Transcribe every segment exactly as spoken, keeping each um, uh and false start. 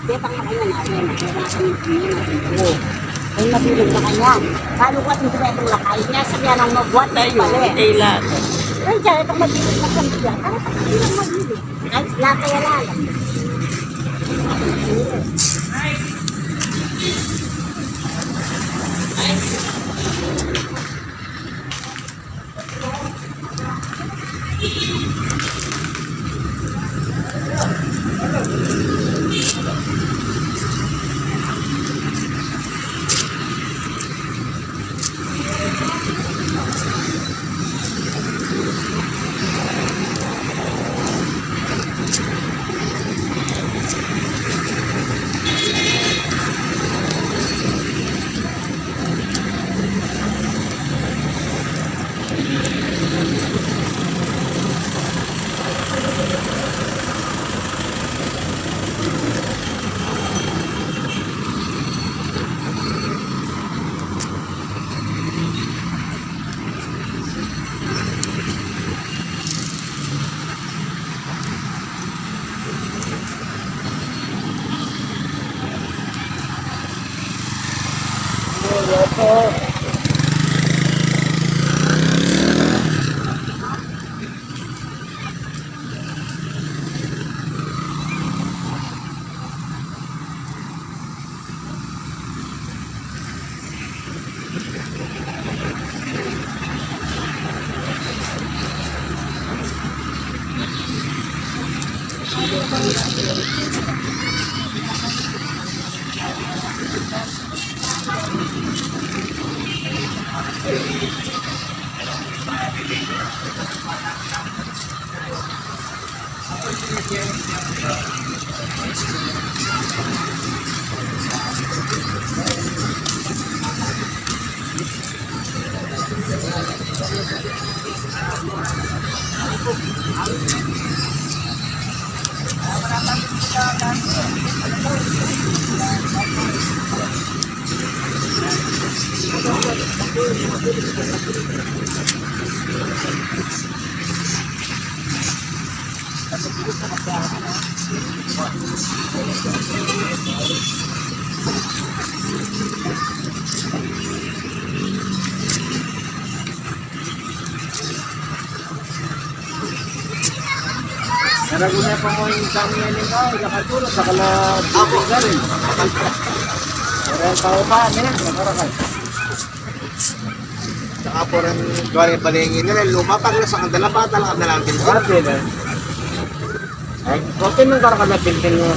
Betang na kanya na, kaya na, kaya na, kaya na, kaya na. Ay, mabilog na kanya. Paano ko ating tuwetang lakay niya? Sabi, anong mabuhat? Tayo, pala eh. Tayo lahat. Ay, dyan, itong mabilog na kanya. Ano pa kanya mabilog? Ay, lakay alalam. Karaguna pa mo ing kami ini ka, ika katulad sa kala Ako. Garin. Karang tau pa, ne? Karang. Saka po rin, gawa rin pala yung inila, lumapag na sa kandala, bata lang ang dalang pinto. Arte na. Ay, okay nung karang na pinto mo.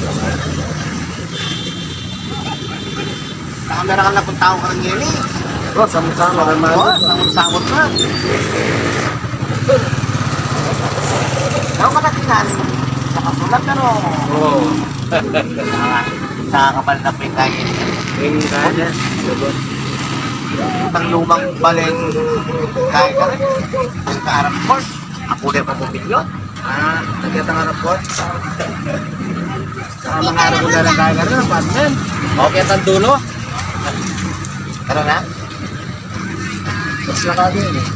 Saka meron ka na pong tao karang yun eh. Bro, sama-sama naman. Oo, samot-samot na. Daw ka na tinali sa kasulat, pero Oo. Sa, sa kapal na pinto. Yung kanya, diba? Itang lumang baleng kaya ka rin. Ang kaarap ko, ako na pamupilyon. Ah, nagkatang arap ko. Saka mga arap ko na lang kaya ka rin, partner. Okay, ang dulo. Tara na. Mas na kami yun eh.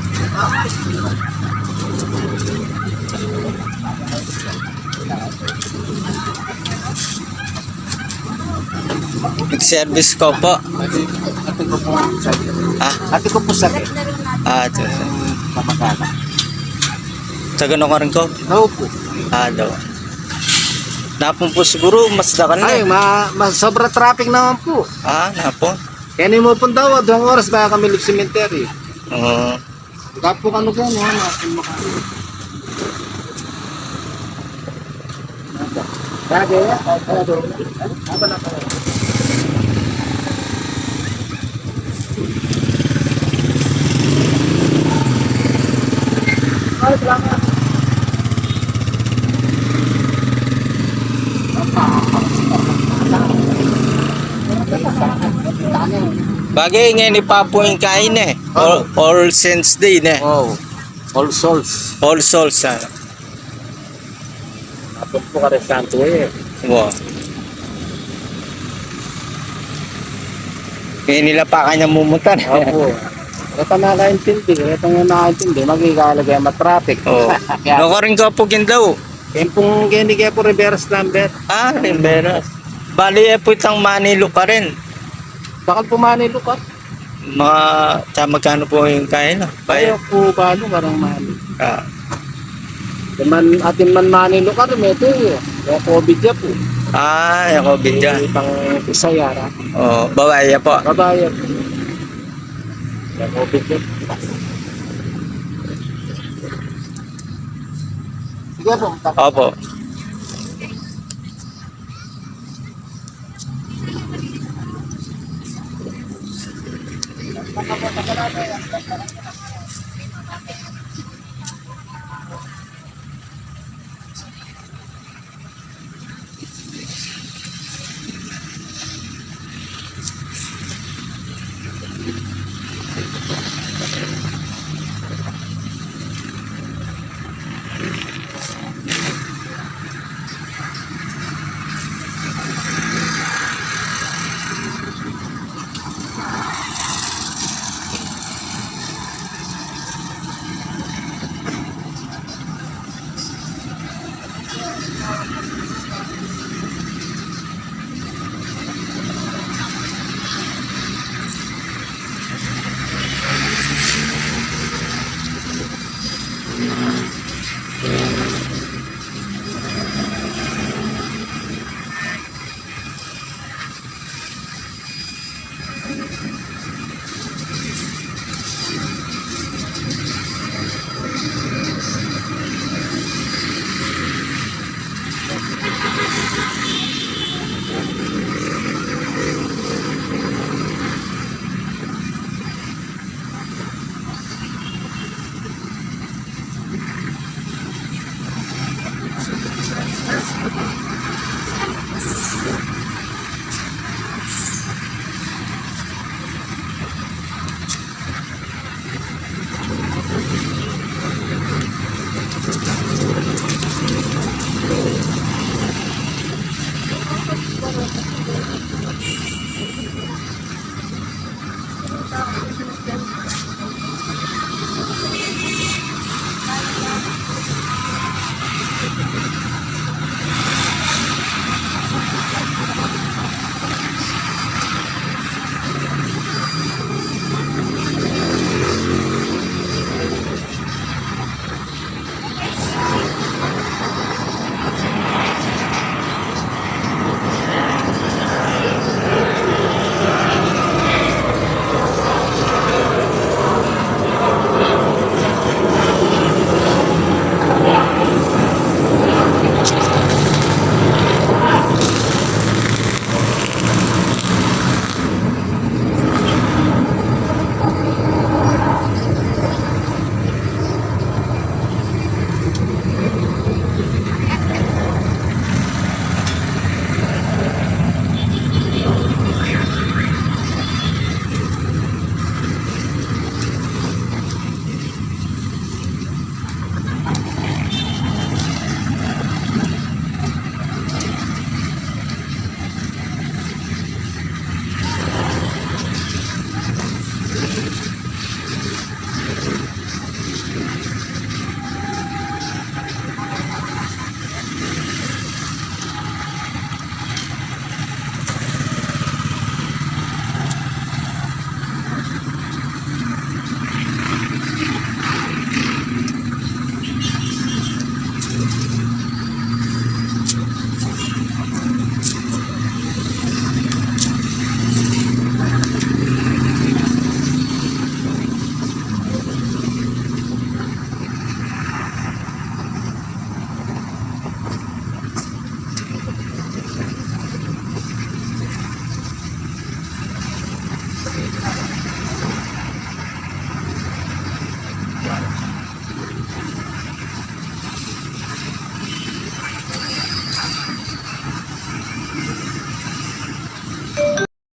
Nag-service ka po? Ate, ate ko po ang sakit. Ah? Ate ko po sakit. Ah, ito, ito. Kamag-anak. Taga Nukarin ka? Opo. Ah, daw. Napun po siguro, mas dakal na. Ay, ma, ma, sobra traffic naman po. Ah, napun. Kaya ni mo pun daw, dalawang oras baya kami lub sementeryo. Oo. Kapu kanu kaya, ano, ano, ano. Lagi, ya? Ano, ano, ano, ano, ano. Ay, salamat. Bagay, ngeni pa pu ing kain e. All, All Saints Day, ne? Oh, All Souls. All Souls, ah. Apun pu karesanto e. Wa. Ngeni la pa kanya mumutan. Opo. Reta nakaintindi, reta nga nakaintindi, magigala kaya matraffic. Oo. Kaya Nukarin ka pu gindaw. Kaya pung kaya ni kaya pu Riveras number. Ah, Riveras. Bali, e pu itang Maniluk karin. Bakal pu Maniluk ka? Mga, ta, magkano po yung kain, no? Bayo. Bayo po ba, no? Parang Maniluk. Ah. Atin man, atin man Maniluk ka, may ito, eh. Yung covid ya po. Ah, yung covid ya. Yung pang Bisaya, ra. Oh, babae ya po. Babae ya po. Yung covid ya po. Sige po. Opo.